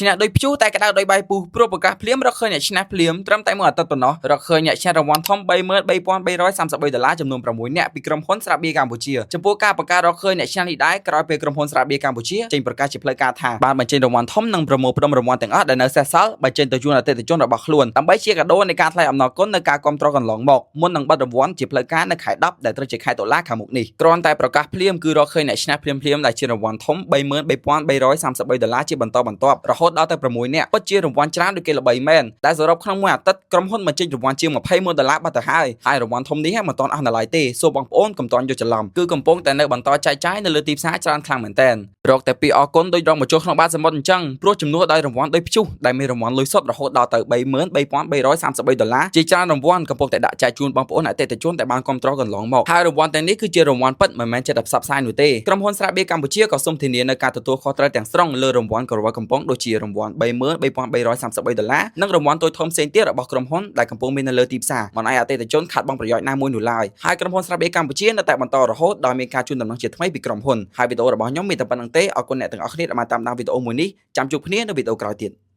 ឈ្នះដូចព្យុះតែក្តៅដូចបាយពុះព្រោះប្រកាសភ្លាមរកឃើញអ្នកឈ្នះភ្លាមត្រឹមតែមួយអាទិត្យប៉ុណ្ណោះរកឃើញអ្នកឈ្នះរង្វាន់ធំ33,333ដុល្លារចំនួន6នាក់ពីក្រុមហ៊ុនស្រាបៀរកម្ពុជាចំពោះការប្រកាសរកឃើញអ្នកឈ្នះនេះដែរក្រោយពេលក្រុមហ៊ុនស្រាបៀរកម្ពុជាចេញប្រកាសជាផ្លូវការថាបានបញ្ចេញរង្វាន់ធំនិងប្រមូលផ្ដុំរង្វាន់ទាំងអស់ដែលនៅសេសសល់បញ្ចេញទៅជូនអតិថិជនរបស់ខ្លួនដើម្បីជាកាដូនៃការថ្លែងអំណរគុណនៅការគាំទ្រកន្លងមកមុននឹងបិទរង្វាន់ជាផ្លូវការនៅខែ10ដែលត្រូវជាខែតុលាខាងមុខនេះគ្រាន់តែប្រកាសភ្លាមគឺរកឃើញអ្នកឈ្នះភ្លាមៗដែលជារង្វាន់ធំ33,333ដុល្លារជាបន្តបន្ទាប់រហូតដល់ទៅ6នាក់ពិតជារង្វាន់ច្រើនដូចគេល្បីមែនដែលសរុបក្នុងមួយអាទិត្យក្រុមហ៊ុនបញ្ចេញរង្វាន់ជាង21ដុល្លារបាត់ទៅហើយហើយរង្វាន់ធំនេះមិនទាន់អស់នៅឡើយទេសូមបងប្អូនកុំទាន់យកច្រឡំគឺកំពុងតែនៅបន្តចែកចាយនៅលើទីផ្សារច្រើនខ្លាំងមែនទែនរកតែពីអរគុណដូចរងមកចូលក្នុងបាតសមុទ្រអញ្ចឹងព្រោះចំនួនដោយរង្វាន់ដូចព្យុះដែលមានរង្វាន់លុយសុទ្ធរហូតដល់ទៅ33,333ដុល្លារជាច្រើនរង្វាន់កំពុងតែដាក់ចែកជូនបងប្អូនអតិថិជនដែលបានគ្រប់គ្រងកន្លងមកហើយរង្វាន់ទាំងនេះគឺជារង្វាន់ពិតមិនមែនជាតែផ្សព្វផ្សាយនោះទេក្រុមហ៊ុនស្រាបៀរកម្ពុជាក៏សូមធានានៅការទទួលខុសត្រូវទាំងស្រុងលើរង្វាន់ក្រវិលកំប៉ុងដូចជារង្វាន់33,333ដុល្លារនិងរង្វាន់តូចធំផ្សេងទៀតរបស់ក្រុមហ៊ុនដែលកំពុងមាននៅលើទីផ្សារមិនឲ្យអតិថិជនខាតបង់ប្រយោជន៍ណាមួយនោះឡើយហើយក្រុមហ៊ុនស្រាបៀរកម្ពុជានៅតែបន្តរហូតដោយមានការជូនដំណឹងជាថ្មីពីក្រុមហ៊ុនហើយវីដេអូរបស់ខ្ញុំមានតែប៉ុណ្ណឹងទេអរគុណអ្នកទាំងអស់គ្នាដែលបានតាមដានវីដេអូមួយនេះចាំជួបគ្នានៅវីដេអូក្រោយទៀត។